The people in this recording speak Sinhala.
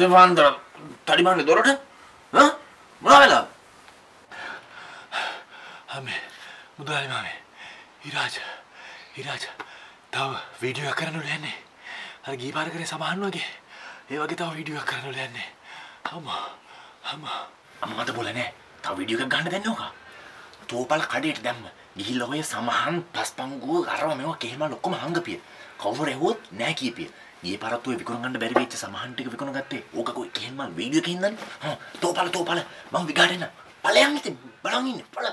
උදේ පාන්දර තඩි බන්නේ දොරට ඈ මොනවා වෙලා? අම්මේ මුදලාලි මාමේ ඉරාජ ඉරාජ තව වීඩියෝ එකක් කරන්නලු යන්නේ. අර ගිය පාර කරේ සමහන් වගේ. ඒ වගේ තව වීඩියෝ එකක් කරන්නලු යන්නේ. අම්මා අම්මා අම්මා මට බොල නෑ. තව වීඩියෝ එකක් ගන්න දෙන්න ඕක. තෝපල් කඩේට දැම්ම. ගිහිල්ලා ඔය සමහන් පස්පංගුව අරව මේවා කෙහෙල් ඔක්කොම හංගපිය. කවුරු හරි ඇහුවොත් නෑ කියපිය. ගියේ පාරත් ඔය විකුණ ගන්න බැරි වෙච්ච සමහන් ටික විකුණ ගත්තේ. ඕක කොයි කෙහෙල් මල් වීඩියෝ එකේ ඉඳන්. හා තෝපල තෝපල මං විගාඩ එන්න. ඵලයන් ඉතින් බලන් ඉන්න. ඵල.